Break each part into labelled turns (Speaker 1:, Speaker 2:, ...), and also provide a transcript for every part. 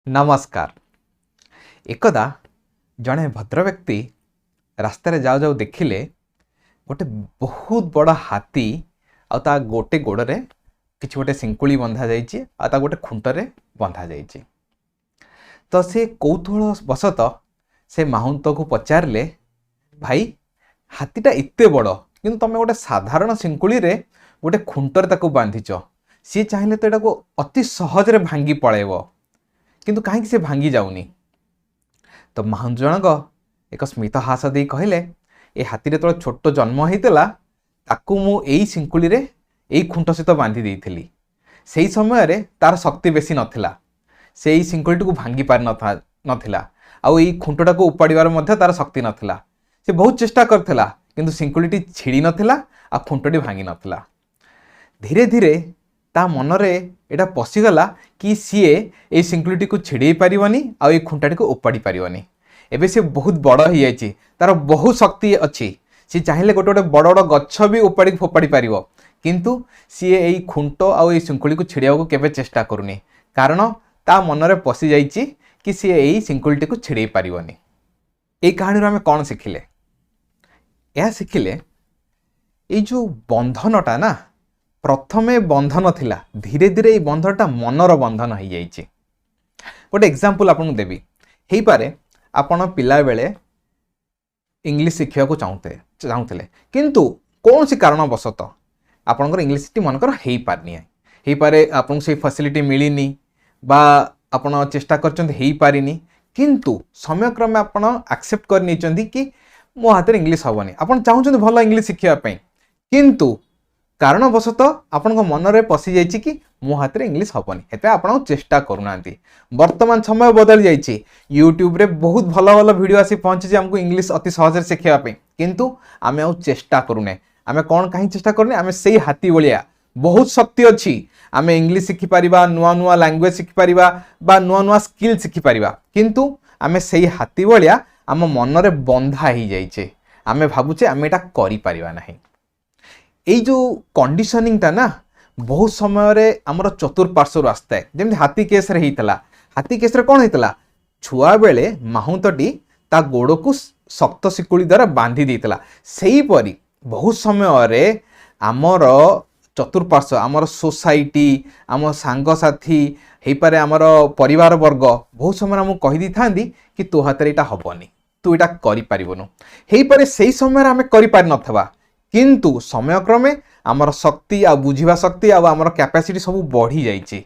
Speaker 1: ନମସ୍କାର। ଏକଦା ଜଣେ ଭଦ୍ରବ୍ୟକ୍ତି ରାସ୍ତାରେ ଯାଉ ଯାଉ ଦେଖିଲେ ଗୋଟେ ବହୁତ ବଡ଼ ହାତୀ, ଆଉ ତା ଗୋଟେ ଗୋଡ଼ରେ କିଛି ଗୋଟେ ଶିଙ୍କୁଳି ବନ୍ଧା ଯାଇଛି ଆଉ ତା ଗୋଟେ ଖୁଣ୍ଟରେ ବନ୍ଧା ଯାଇଛି। ତ ସେ କୌତୂହଳ ବଶତଃ ସେ ମାହୁନ୍ତକୁ ପଚାରିଲେ, ଭାଇ, ହାତୀଟା ଏତେ ବଡ଼, କିନ୍ତୁ ତମେ ଗୋଟେ ସାଧାରଣ ଶିଙ୍କୁଳିରେ ଗୋଟେ ଖୁଣ୍ଟରେ ତାକୁ ବାନ୍ଧିଛ। ସିଏ ଚାହିଁଲେ ତ ଏଟାକୁ ଅତି ସହଜରେ ଭାଙ୍ଗି ପଳାଇବ, କିନ୍ତୁ କାହିଁକି ସେ ଭାଙ୍ଗି ଯାଉନି? ତ ମାହୁନ୍ତ ଜଣକ ଏକ ସ୍ମିତ ହାସ ଦେଇ କହିଲେ, ଏ ହାତୀ ଯେତେବେଳେ ଛୋଟ ଜନ୍ମ ହେଇଥିଲା, ତାକୁ ମୁଁ ଏଇ ଶିଙ୍କୁଳିରେ ଏଇ ଖୁଣ୍ଟ ସହିତ ବାନ୍ଧି ଦେଇଥିଲି। ସେଇ ସମୟରେ ତାର ଶକ୍ତି ବେଶୀ ନଥିଲା, ସେଇ ଶିଙ୍କୁଳିଟିକୁ ଭାଙ୍ଗି ପାରିନଥା ନଥିଲା ଆଉ ଏଇ ଖୁଣ୍ଟଟାକୁ ଉପାଡ଼ିବାର ମଧ୍ୟ ତାର ଶକ୍ତି ନଥିଲା। ସେ ବହୁତ ଚେଷ୍ଟା କରିଥିଲା, କିନ୍ତୁ ଶିଙ୍କୁଳିଟି ଛିଡ଼ି ନଥିଲା ଆଉ ଖୁଣ୍ଟଟି ଭାଙ୍ଗି ନଥିଲା। ଧୀରେ ଧୀରେ ତା ମନରେ ଏଇଟା ପଶିଗଲା କି ସିଏ ଏଇ ଶିଙ୍କୁଳିଟିକୁ ଛିଡ଼େଇ ପାରିବନି ଆଉ ଏଇ ଖୁଣ୍ଟାଟିକୁ ଉପାଡ଼ି ପାରିବନି। ଏବେ ସେ ବହୁତ ବଡ଼ ହେଇଯାଇଛି, ତାର ବହୁତ ଶକ୍ତି ଅଛି, ସିଏ ଚାହିଁଲେ ଗୋଟେ ଗୋଟେ ବଡ଼ ବଡ଼ ଗଛ ବି ଉପାଡ଼ିକି ଫୋପାଡ଼ି ପାରିବ, କିନ୍ତୁ ସିଏ ଏଇ ଖୁଣ୍ଟ ଆଉ ଏଇ ଶିଙ୍କୁଳିକୁ ଛିଡ଼େଇବାକୁ କେବେ ଚେଷ୍ଟା କରୁନି, କାରଣ ତା ମନରେ ପଶିଯାଇଛି କି ସିଏ ଏଇ ଶିଙ୍କୁଳିଟିକୁ ଛିଡ଼େଇ ପାରିବନି। ଏଇ କାହାଣୀରୁ ଆମେ କ'ଣ ଶିଖିଲେ? ଏହା ଶିଖିଲେ, ଏଇ ଯେଉଁ ବନ୍ଧନଟା ନା, ପ୍ରଥମେ ବନ୍ଧନ ଥିଲା, ଧୀରେ ଧୀରେ ଏଇ ବନ୍ଧନଟା ମନର ବନ୍ଧନ ହେଇଯାଇଛି। ଗୋଟେ ଏକ୍ଜାମ୍ପଲ୍ ଆପଣଙ୍କୁ ଦେବି। ହେଇପାରେ ଆପଣ ପିଲାବେଳେ ଇଂଲିଶ ଶିଖିବାକୁ ଚାହୁଁଥିଲେ, କିନ୍ତୁ କୌଣସି କାରଣବଶତଃ ଆପଣଙ୍କର ଇଂଲିଶଟି ମନେକର ହେଇପାରିନି। ହେଇପାରେ ଆପଣଙ୍କୁ ସେଇ ଫାସିଲିଟି ମିଳିନି ବା ଆପଣ ଚେଷ୍ଟା କରିଛନ୍ତି, ହେଇପାରିନି। କିନ୍ତୁ ସମୟକ୍ରମେ ଆପଣ ଆକ୍ସେପ୍ଟ କରିନେଇଛନ୍ତି କି ମୋ ହାତରେ ଇଂଲିଶ ହେବନି। ଆପଣ ଚାହୁଁଛନ୍ତି ଭଲ ଇଂଲିଶ ଶିଖିବା ପାଇଁ, କିନ୍ତୁ କାରଣବଶତଃ ଆପଣଙ୍କ ମନରେ ପଶିଯାଇଛି କି ମୋ ହାତରେ ଇଂଲିଶ ହେବନି, ଏତେ ଆପଣ ଆଉ ଚେଷ୍ଟା କରୁନାହାନ୍ତି। ବର୍ତ୍ତମାନ ସମୟ ବଦଳି ଯାଇଛି, ୟୁଟ୍ୟୁବରେ ବହୁତ ଭଲ ଭଲ ଭିଡ଼ିଓ ଆସି ପହଞ୍ଚିଛି ଆମକୁ ଇଂଲିଶ ଅତି ସହଜରେ ଶିଖିବା ପାଇଁ, କିନ୍ତୁ ଆମେ ଆଉ ଚେଷ୍ଟା କରୁନେ। ଆମେ କ'ଣ କାହିଁ ଚେଷ୍ଟା କରୁନେ? ଆମେ ସେଇ ହାତୀ ଭଳିଆ, ବହୁତ ଶକ୍ତି ଅଛି, ଆମେ ଇଂଲିଶ ଶିଖିପାରିବା, ନୂଆ ନୂଆ ଲାଙ୍ଗୁଏଜ ଶିଖିପାରିବା ବା ନୂଆ ନୂଆ ସ୍କିଲ୍ ଶିଖିପାରିବା, କିନ୍ତୁ ଆମେ ସେଇ ହାତୀ ଭଳିଆ ଆମ ମନରେ ବନ୍ଧା ହେଇଯାଇଛେ। ଆମେ ଭାବୁଛେ ଆମେ ଏଇଟା କରିପାରିବା ନାହିଁ। ଏଇ ଯେଉଁ କଣ୍ଡିସନିଂଟା ନା, ବହୁତ ସମୟରେ ଆମର ଚତୁଃପାର୍ଶ୍ୱରୁ ଆସିଥାଏ, ଯେମିତି ହାତୀ କେସ୍ରେ ହେଇଥିଲା। ହାତୀ କେସ୍ରେ କ'ଣ ହେଇଥିଲା? ଛୁଆବେଳେ ମାହୁନ୍ତଟି ତା ଗୋଡ଼କୁ ଶକ୍ତ ଶିକୁଳି ଦ୍ୱାରା ବାନ୍ଧି ଦେଇଥିଲା। ସେହିପରି ବହୁତ ସମୟରେ ଆମର ଚତୁଃପାର୍ଶ୍ୱ, ଆମର ସୋସାଇଟି, ଆମ ସାଙ୍ଗସାଥି, ହେଇପାରେ ଆମର ପରିବାର ବର୍ଗ, ବହୁତ ସମୟରେ ଆମକୁ କହିଦେଇଥାନ୍ତି କି ତୋ ହାତରେ ଏଇଟା ହେବନି, ତୁ ଏଇଟା କରିପାରିବୁନୁ। ହେଇପାରେ ସେଇ ସମୟରେ ଆମେ କରିପାରିନଥିବା, କିନ୍ତୁ ସମୟକ୍ରମେ ଆମର ଶକ୍ତି ଆଉ ବୁଝିବା ଶକ୍ତି ଆଉ ଆମର କ୍ୟାପାସିଟି ସବୁ ବଢ଼ିଯାଇଛି,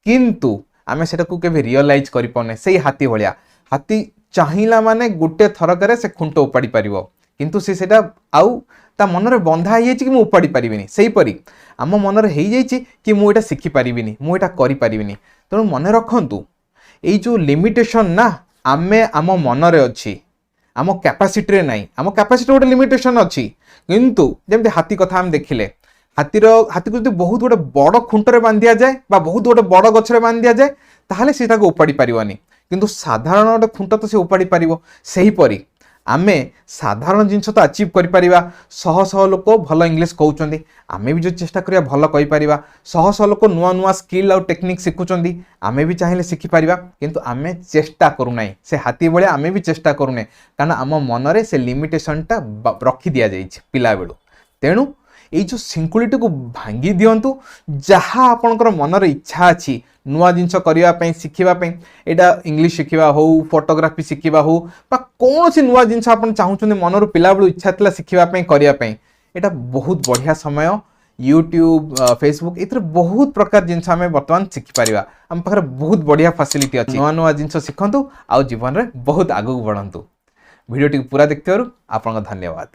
Speaker 1: କିନ୍ତୁ ଆମେ ସେଟାକୁ କେବେ ରିଅଲାଇଜ୍ କରିପାରୁନେ। ସେଇ ହାତୀ ଭଳିଆ, ହାତୀ ଚାହିଁଲା ମାନେ ଗୋଟେ ଥରକରେ ସେ ଖୁଣ୍ଟ ଉପାଡ଼ି ପାରିବ, କିନ୍ତୁ ସେ ସେଇଟା ଆଉ ତା ମନରେ ବନ୍ଧା ହେଇଯାଇଛି କି ମୁଁ ଉପାଡ଼ି ପାରିବିନି। ସେହିପରି ଆମ ମନରେ ହେଇଯାଇଛି କି ମୁଁ ଏଇଟା ଶିଖିପାରିବିନି, ମୁଁ ଏଇଟା କରିପାରିବିନି। ତେଣୁ ମନେ ରଖନ୍ତୁ, ଏଇ ଯେଉଁ ଲିମିଟେସନ୍ ନା, ଆମେ ଆମ ମନରେ ଅଛି, ଆମ କ୍ୟାପାସିଟିରେ ନାହିଁ। ଆମ କ୍ୟାପାସିଟି ଗୋଟେ ଲିମିଟେସନ୍ ଅଛି, କିନ୍ତୁ ଯେମିତି ହାତୀ କଥା ଆମେ ଦେଖିଲେ, ହାତୀକୁ ଯଦି ବହୁତ ଗୋଟେ ବଡ଼ ଖୁଣ୍ଟରେ ବାନ୍ଧି ଦିଆଯାଏ ବା ବହୁତ ଗୋଟେ ବଡ଼ ଗଛରେ ବାନ୍ଧି ଦିଆଯାଏ, ତାହେଲେ ସେ ତାକୁ ଉପାଡ଼ି ପାରିବନି, କିନ୍ତୁ ସାଧାରଣ ଗୋଟେ ଖୁଣ୍ଟ ତ ସେ ଉପାଡ଼ି ପାରିବ। ସେହିପରି ଆମେ ସାଧାରଣ ଜିନିଷ ତ ଆଚିଭ୍ କରିପାରିବା। ଶହ ଶହ ଲୋକ ଭଲ ଇଂଲିଶ କହୁଛନ୍ତି, ଆମେ ବି ଯଦି ଚେଷ୍ଟା କରିବା ଭଲ କହିପାରିବା। ଶହ ଶହ ଲୋକ ନୂଆ ନୂଆ ସ୍କିଲ୍ ଆଉ ଟେକ୍ନିକ୍ ଶିଖୁଛନ୍ତି, ଆମେ ବି ଚାହିଁଲେ ଶିଖିପାରିବା, କିନ୍ତୁ ଆମେ ଚେଷ୍ଟା କରୁନାହିଁ। ସେ ହାତୀ ଭଳିଆ ଆମେ ବି ଚେଷ୍ଟା କରୁନେ, କାରଣ ଆମ ମନରେ ସେ ଲିମିଟେସନ୍ଟା ରଖି ଦିଆଯାଇଛି ପିଲାବେଳୁ। ତେଣୁ ଏଇ ଯେଉଁ ଶିଙ୍କୁଳିଟିକୁ ଭାଙ୍ଗି ଦିଅନ୍ତୁ। ଯାହା ଆପଣଙ୍କର ମନରେ ଇଚ୍ଛା ଅଛି ନୂଆ ଜିନିଷ କରିବା ପାଇଁ, ଶିଖିବା ପାଇଁ, ଏଇଟା ଇଂଲିଶ ଶିଖିବା ହଉ, ଫଟୋଗ୍ରାଫି ଶିଖିବା ହଉ ବା କୌଣସି ନୂଆ ଜିନିଷ ଆପଣ ଚାହୁଁଛନ୍ତି, ମନରୁ ପିଲାବେଳୁ ଇଚ୍ଛା ଥିଲା ଶିଖିବା ପାଇଁ, କରିବା ପାଇଁ, ଏଇଟା ବହୁତ ବଢ଼ିଆ ସମୟ। ୟୁଟ୍ୟୁବ୍, ଫେସବୁକ୍, ଏଥିରେ ବହୁତ ପ୍ରକାର ଜିନିଷ ଆମେ ବର୍ତ୍ତମାନ ଶିଖିପାରିବା। ଆମ ପାଖରେ ବହୁତ ବଢ଼ିଆ ଫାସିଲିଟି ଅଛି। ନୂଆ ନୂଆ ଜିନିଷ ଶିଖନ୍ତୁ ଆଉ ଜୀବନରେ ବହୁତ ଆଗକୁ ବଢ଼ନ୍ତୁ। ଭିଡ଼ିଓଟିକୁ ପୁରା ଦେଖିଥିବାରୁ ଆପଣଙ୍କ ଧନ୍ୟବାଦ।